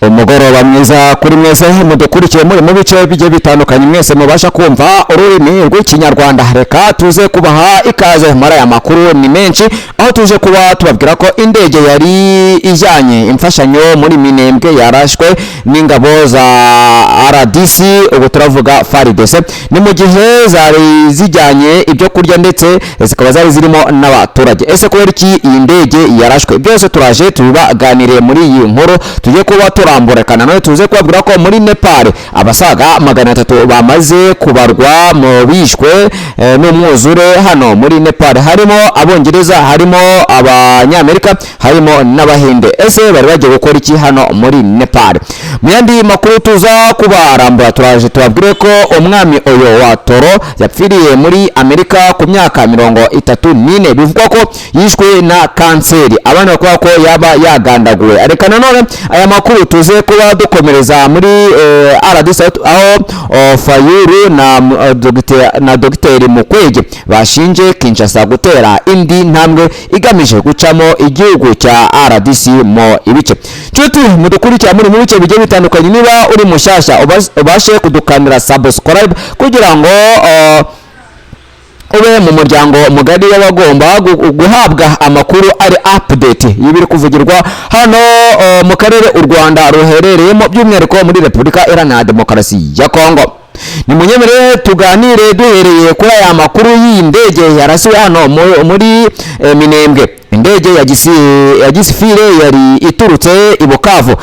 Umugoroba mwiza kuri mwese mudukurikiye muri mu bice bigiye bitandukanye, mwese mubasha kumva ururimi rw'Ikinyarwanda. Reka tuze kubaha ikaze muri aya makuru, ni menshi, aho tuje kuba tubabwira ko indege yari ijyanye imfashanyo muri Minembwe yarashwe n'ingabo za RDC, ubu turavuga FARDC. Ni mu gihe zari zijyanye ibyo kurya ndetse zikaba zari zirimo n'abaturage. Ese kubera iki iyi ndege yarashwe? Byose turaje tubibaganiriye muri iyi nkuru tujye kuba turambura. Nanone tuze kubabwira ko muri Nepal abasaga 300 bamaze kubarwa mu bishwe n'umwuzure hano muri Nepal, harimo Abongereza, harimo Abanyamerika, harimo n'Abahinde. Ese bari bagiye gukora iki hano muri Nepal? Mu yandi makuru tuza kubarambura, turaje tubabwire ko umwami Oyo wa Toro yapfiriye muri Amerika ku myaka 34. Bivugwa ko yishwe na kanseri, abandi bakuvuga ko yaba yagandaguwe. Reka nanone aya makuru tuze kuba dukomereza muri RDC, aho Fayulu na Dogiteri Mukwege bashinje Kinshasa gutera indi ntambwe igamije gucamo igihugu cya RDC mo ibice. Nshuti mudukurikira muri mu bice bigiye bitandukanye, niba uri mushyashya ubashe kudukandira subscribe kugira ngo ube mu muryango mugari w'abagomba guhabwa amakuru ari update y'ibiri kuvugirwa hano mu karere u Rwanda ruherereyemo, by'umwihariko muri Repubulika Iharanira Demokarasi ya Kongo. Nimunyemerere tuganire duhereye kuri aya makuru y'iyi ndege yarasiwe hano muri Minembwe. Indege ya gisivile yari iturutse i Bukavu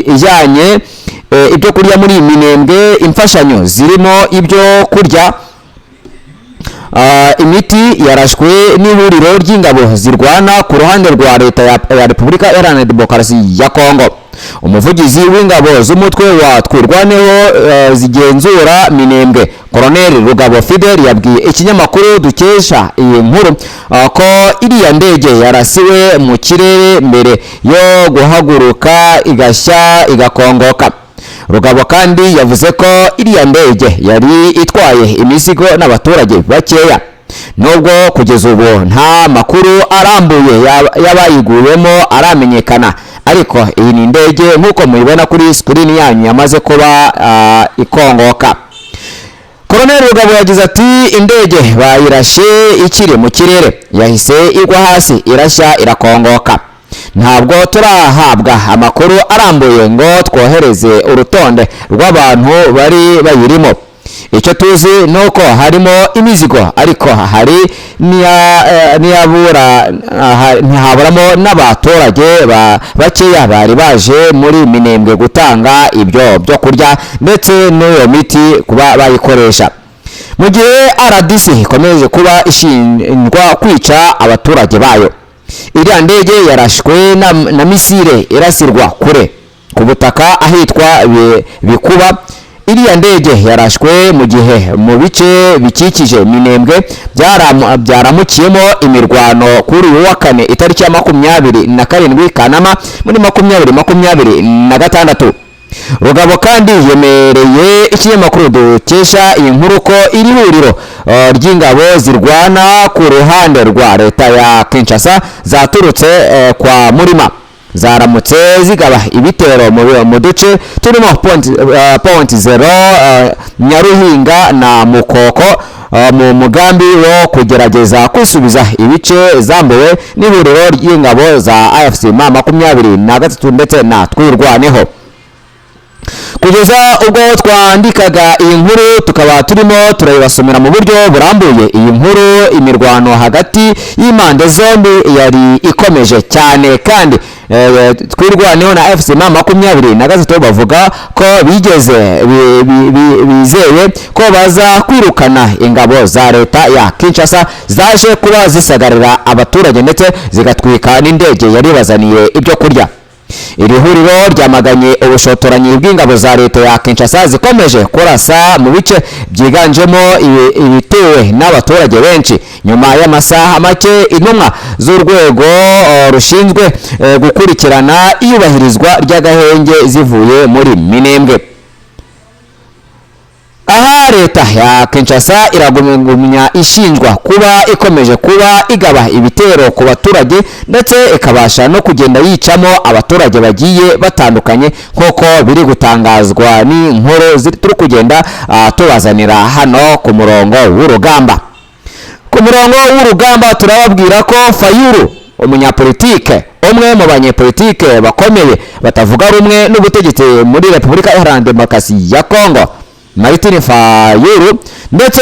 ijyanye ibyo kurya muri Minembwe, imfashanyo zirimo ibyo kurya, imiti. Yarashwe n'ihuriro ry'ingabo zirwana ku ruhande rwa leta ya Repubulika Iharanira Demokarasi ya Kongo. Umuvugizi w'ingabo z'umutwe wa Twirwaneho zigenzura Minembwe, Colonel Rugabo Fidel, yabwiye ikinyamakuru dukesha iyi nkuru ko iriya ndege yarasiwe mu kirere mbere yo guhaguruka, igashya, igakongoka. Rugabo kandi yavuze ko iriya ndege yari itwaye imizigo n'abaturage bakeya, nubwo kugeza ubu nta makuru arambuye y'abayiguyemo aramenyekana. Ariko iyi ni indege nk'uko mubibona kuri screen yanyu yamaze kuba ikongoka. Colonel Rugabo yagize ati: "Indege bayirashe ikiri mu kirere, yahise igwa hasi, irashya, irakongoka. Ntabwo turahabwa amakuru arambuye ngo twohereze urutonde rw'abantu bari bayirimo. Icyo tuzi ni uko harimo imizigo, ariko hari n'iyabura, ntihaburamo n'abaturage bakeya bari baje muri Minembwe gutanga ibyo byo kurya ndetse n'iyo miti kuba bayikoresha." Mu gihe RDC ikomeje kuba ishinjwa kwica abaturage bayo, iriya ndege yarashwe na missile irasirwa kure ku butaka ahitwa Bikuba. Iriya ndege yarashwe mu gihe mu bice bikikije Minembwe byaramukiyemo imirwano kuri uyu wa kane, itariki ya 27 Kanama muri 2026. Rugabo kandi yemereye ikinyamakuru dukesha iyi nkuru ko iri huriro ry'ingabo zirwana ku ruhande rwa leta ya Kinshasa zaturutse kwa Murima zaramutse zigaba ibitero mu duce turimo Point Zero, Nyaruhinga na Mukoko, mu mugambi wo kugerageza kwisubiza ibice zambuwe n'ihuriro ry'ingabo za AFC M 23 ndetse na Twirwaneho. Kugeza ubwo twandikaga iyi nkuru, tukaba turimo turayibasomera mu buryo burambuye iyi nkuru, imirwano hagati y'impande zombi yari ikomeje cyane, kandi Twirwaneho na AFC M 23 bavuga ko bigeze bizeye ko baza kwirukana ingabo za leta ya Kinshasa zaje kuba zisagarira abaturage ndetse zigatwika n'indege yari bazaniye ibyo kurya. Iri huriro ryamaganye ubushotoranyi bw'ingabo za leta ya Kinshasa zikomeje kurasa mu bice byiganjemo ibituwe n'abaturage benshi, nyuma y'amasaha make intumwa z'urwego rushinzwe gukurikirana iyubahirizwa ry'agahenge zivuye muri Minembwe. Aha leta ya Kinshasa iragumya ishinjwa kuba ikomeje kuba igaba ibitero ku baturage, ndetse ikabasha no kugenda yicamo abaturage bagiye batandukanye, nk'uko biri gutangazwa n'inkuru turi kugenda tubazanira hano ku murongo w'urugamba. Ku murongo w'urugamba turababwira ko Fayulu, umunyapolitike, umwe mu banyepolitike bakomeye batavuga rumwe n'ubutegetsi muri Repubulika Iharanira Demokarasi ya Kongo, Martin Fayulu, ndetse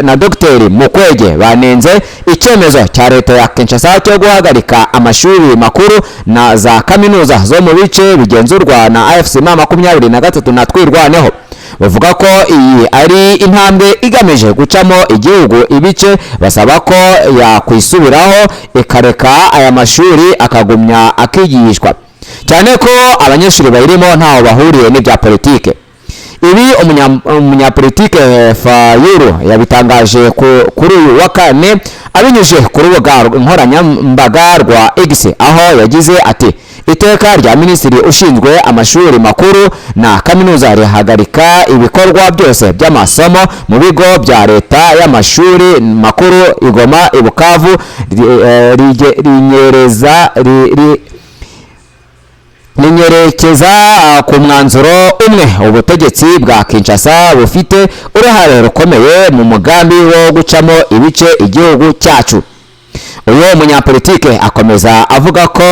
na Dr Mukwege banenze icyemezo cya leta ya Kinshasa cyo guhagarika amashuri makuru na za kaminuza zo mu bice bigenzurwa na AFC M23 na Twirwaneho. Bavuga ko iyi ari intambwe igamije gucamo igihugu ibice, basaba ko yakwisubiraho ikareka aya mashuri akagumya akigishwa, cyane ko abanyeshuri bayirimo ntaho bahuriye n'ibya politike. Ibi umunyapolitike Fayulu yabitangaje kuri uyu wa kane abinyujije ku rubuga nkoranyambaga rwa X, aho yagize ati: "Iteka rya minisitiri ushinzwe amashuri makuru na kaminuza rihagarika ibikorwa byose by'amasomo mu bigo bya leta y'amashuri makuru i Goma, i Bukavu, rinyereza rinyerekeza ku mwanzuro umwe: ubutegetsi bwa Kinshasa bufite uruhare rukomeye mu mugambi wo gucamo ibice igihugu cyacu." Uyu munyapolitike akomeza avuga ko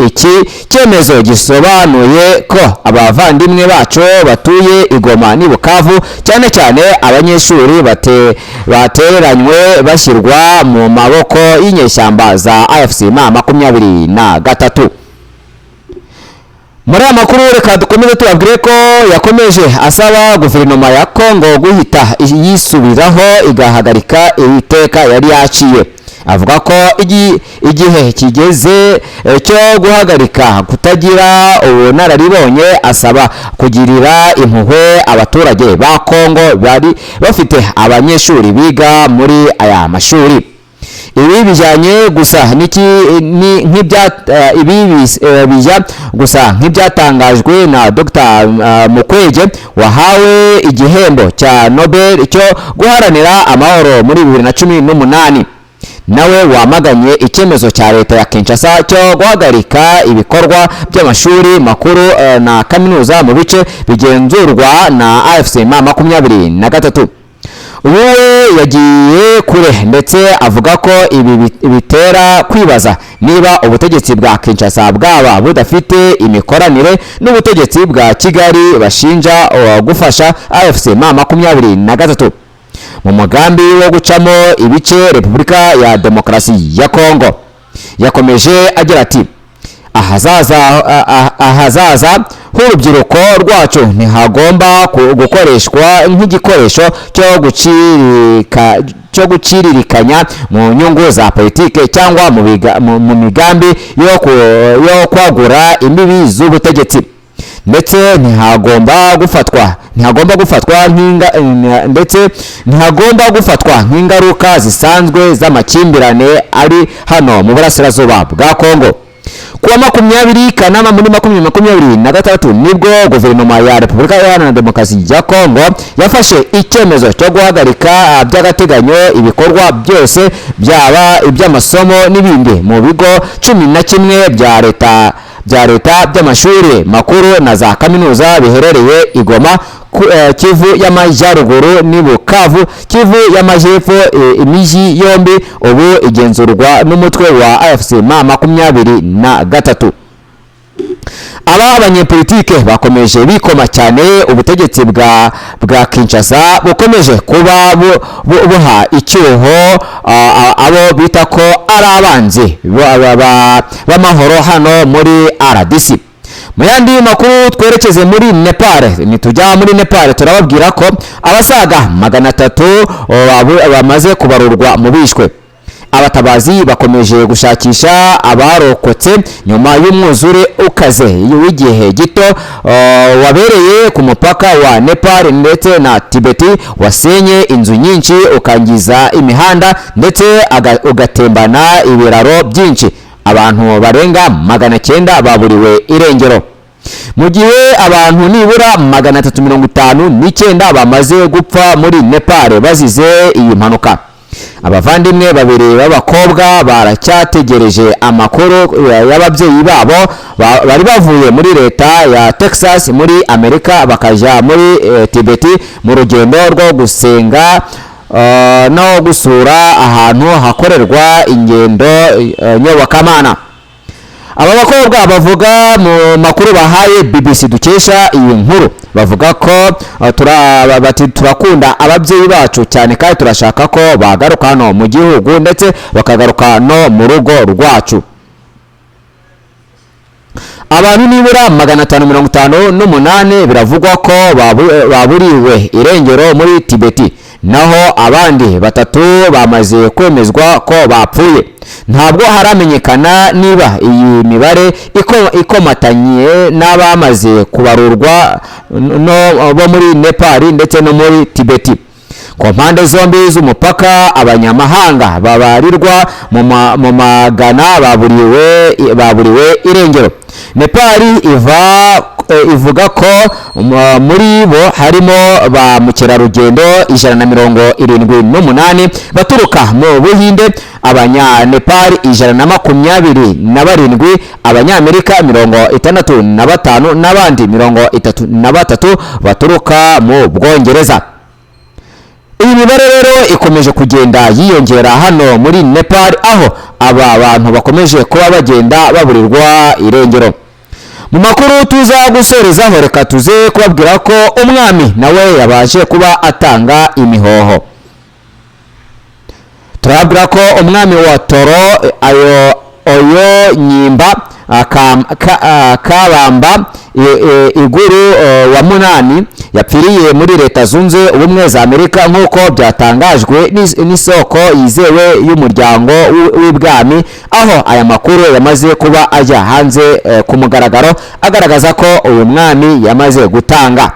iki cyemezo gisobanuye ko abavandimwe bacu batuye i Goma n'i Bukavu, cyane cyane abanyeshuri, batereranywe bashyirwa mu maboko y'inyeshyamba za AFC M23. Muri aya makuru reka dukomeze tubabwire ko yakomeje asaba guverinoma ya Kongo guhita yisubiraho igahagarika iri teka yari yaciye. Avuga ko igihe kigeze cyo guhagarika kutagira ubunararibonye, asaba kugirira impuhwe abaturage ba Kongo bari bafite abanyeshuri biga muri aya mashuri. Ibi bijyanye gusa n'iki ni nk'ibya ibi bijya gusa nk'ibyatangajwe na Dr Mukwege wahawe igihembo cya Nobel cyo guharanira amahoro muri 2018, nawe wamaganye icyemezo cya leta ya Kinshasa cyo guhagarika ibikorwa by'amashuri makuru na kaminuza mu bice bigenzurwa na AFC M23. Uyu we yagiye kure ndetse avuga ko ibi bitera kwibaza niba ubutegetsi bwa Kinshasa bwaba budafite imikoranire n'ubutegetsi bwa Kigali bashinja gufasha AFC M23 mu mugambi wo gucamo ibice Repubulika ya Demokarasi ya Kongo. Yakomeje agira ati: "Ahazaza h'urubyiruko rwacu ntihagomba gukoreshwa nk'igikoresho cyo guciririkanya mu nyungu za politike cyangwa mu migambi yo kwagura imbibi z'ubutegetsi, ndetse ntihagomba gufatwa nk'ingaruka zisanzwe z'amakimbirane ari hano mu burasirazuba bwa Kongo." Kuwa 20 Kanama muri 2026 nibwo guverinoma ya Repubulika Iharanira Demokarasi ya Kongo yafashe icyemezo cyo guhagarika by'agateganyo ibikorwa byose, byaba iby'amasomo n'ibindi, mu bigo 11 bya leta by'amashuri makuru na za kaminuza biherereye i Goma, Kivu y'Amajyaruguru, n'i Bukavu, Kivu y'Amajyepfo, imijyi yombi ubu igenzurwa n'umutwe wa AFC M23. Aba banyepolitike bakomeje bikoma cyane ubutegetsi bwa Kinshasa bukomeje kuba buha icyuho abo bita ko ari abanzi b'amahoro hano muri RDC. Mu yandi makuru twerekeze muri Nepal. Nitujya muri Nepal turababwira ko abasaga 300 bamaze kubarurwa mu bishwe. Abatabazi bakomeje gushakisha abarokotse nyuma y'umwuzure ukaze w'igihe gito wabereye ku mupaka wa Nepal ndetse na Tibet, wasenye inzu nyinshi, ukangiza imihanda ndetse ugatembana ibiraro byinshi. Abantu barenga 900 baburiwe irengero. Mu gihe abantu nibura 359 bamaze gupfa muri Nepal bazize iyi mpanuka. Abavandimwe babiri b'abakobwa baracyategereje amakuru y'ababyeyi babo bari bavuye muri leta ya Texas muri Amerika bakajya muri Tibeti mu rugendo rwo gusenga no gusura ahantu hakorerwa ingendo nyobokamana. Aba bakobwa bavuga mu makuru bahaye BBC dukesha iyi nkuru, bavuga ko bati turakunda ababyeyi bacu cyane kandi turashaka ko bagaruka hano mu gihugu ndetse bakagaruka no mu rugo rwacu. Abantu nibura 558 biravugwa ko baburiwe irengero muri Tibeti, naho abandi batatu bamaze kwemezwa ko bapfuye. Ntabwo haramenyekana niba iyi mibare ikomatanye n'abamaze kubarurwa no bo muri Nepal ndetse no muri Tibeti. Ku mpande zombi z'umupaka, abanyamahanga babarirwa mu magana baburiwe irengero. Nepal ivuga ko muri bo harimo ba mukerarugendo 178 baturuka mu Buhinde, Abanyanepal 127, Abanyamerika 65 n'abandi 33 baturuka mu Bwongereza. Iyi mibare rero ikomeje kugenda yiyongera hano muri Nepal, aho aba bantu bakomeje kuba bagenda baburirwa irengero. Mu makuru tuza gusorezaho, reka tuze kubabwira ko umwami nawe yabashe kuba atanga imihoho. Turababwira ko umwami wa Toro ayo Oyo Nyimba Kabamba Iguru wa munani yapfiriye muri Leta Zunze Ubumwe za Amerika, nk'uko byatangajwe n'isoko yizewe y'umuryango w'ibwami, aho aya makuru yamaze kuba ajya hanze ku mugaragaro agaragaza ko uyu mwami yamaze gutanga.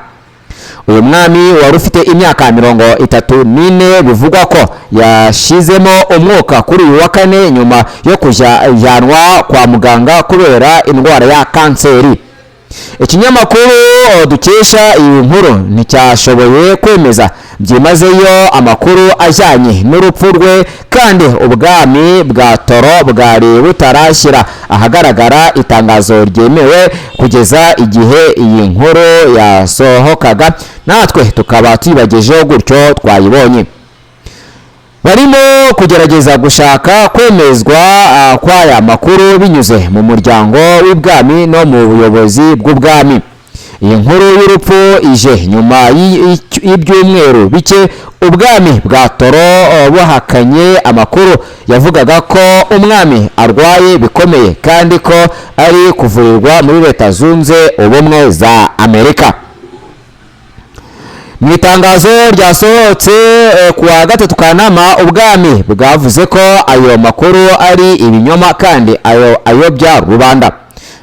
Uyu mwami wari ufite imyaka 34 bivugwa ko yashizemo umwuka kuri uyu wa kane nyuma yo kujyanwa kwa muganga kubera indwara ya kanseri. Ikinyamakuru dukesha iyi nkuru nticyashoboye kwemeza byimazeyo amakuru ajyanye n'urupfu rwe, kandi ubwami bwa Toro bwari butarashyira ahagaragara itangazo ryemewe kugeza igihe iyi nkuru yasohokaga, natwe tukaba tuyibagejeho gutyo twayibonye. Barimo kugerageza gushaka kwemezwa kw'aya makuru binyuze mu muryango w'ibwami no mu buyobozi bw'ubwami. Iyi nkuru y'urupfu ije nyuma y'ibyumweru bike ubwami bwa Toro buhakanye amakuru yavugaga ko umwami arwaye bikomeye kandi ko ari kuvurirwa muri Leta Zunze Ubumwe za Amerika. Mu itangazo ryasohotse ku wa gatatu Kanama, ubwami bwavuze ko ayo makuru ari ibinyoma kandi ayo ayobya rubanda,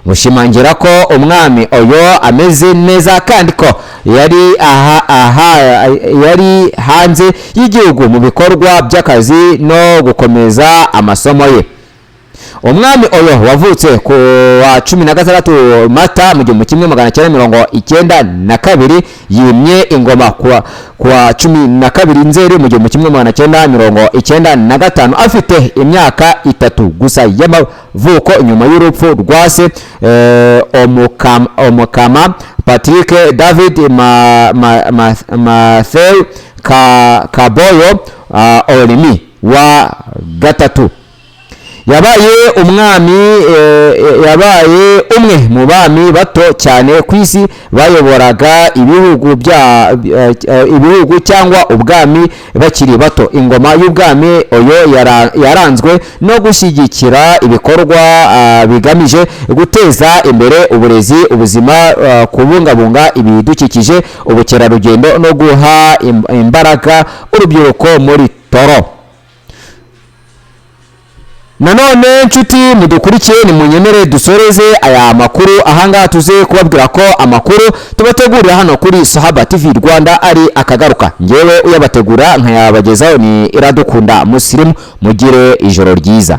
bushimangira ko umwami Oyo ameze neza kandi ko yari hanze y'igihugu mu bikorwa by'akazi no gukomeza amasomo ye. Umwami Oyo wavutse ku wa 16 Mata mu 1992 yimye ingoma ku wa 12 Nzeri mu 1995 afite imyaka 3 gusa y'amavuko, nyuma y'urupfu rwa se Omukama Patrick David Mathew Kaboyo Olimi wa gatatu. Yabaye umwami yabaye umwe mu bami bato cyane ku isi bayoboraga ibihugu cyangwa ubwami bakiri bato. Ingoma y'ubwami Oyo yaranzwe no gushyigikira ibikorwa bigamije guteza imbere uburezi, ubuzima, kubungabunga ibidukikije, ubukerarugendo no guha imbaraga urubyiruko muri Toro. Nanone nshuti mudukurikiye, nimunyemere dusoreze aya makuru ahangaha, tuze kubabwira ko amakuru tubategurira hano kuri Sahaba TV Rwanda ari akagaruka. Ngewe uyabategura nkayabagezaho ni Iradukunda Musirimu. Mugire ijoro ryiza.